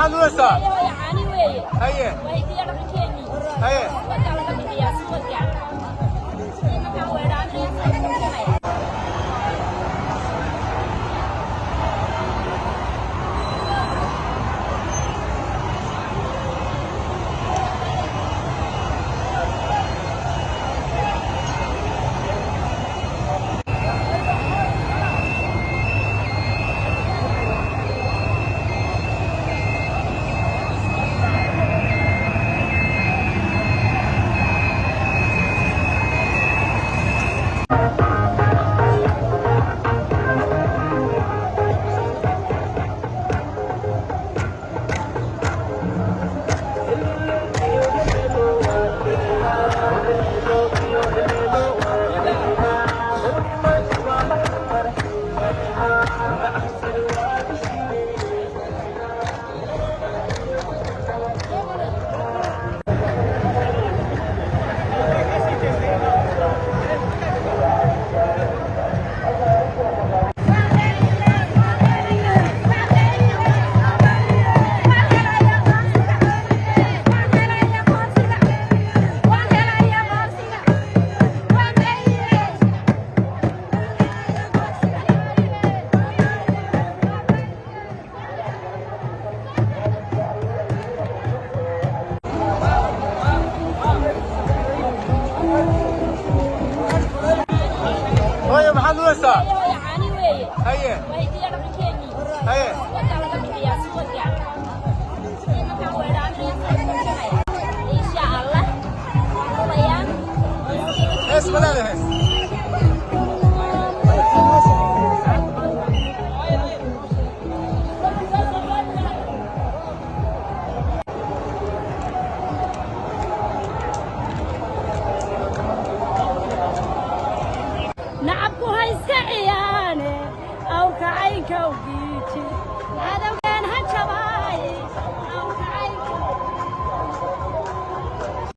Maxaad lulaysaa? Caani weeye. Haye. Waa hidiya dhaqankeennii. Haye. Subagaa laga bixiyaa subaga. Markaan weedhaanaya bixinaya. Hooyo, maxaad lulaysaa? Caani weeye. Haye. Waa hidiya dhaqankeennii. Haye. Subagaa laga bixiyaa subaga. Markaan weedhaanaya bixinaya. Insha Allah waan lulayaa. Hees ma leedahay, hees? Nacabku ha iska ciyaane, awrka caynka u giiji.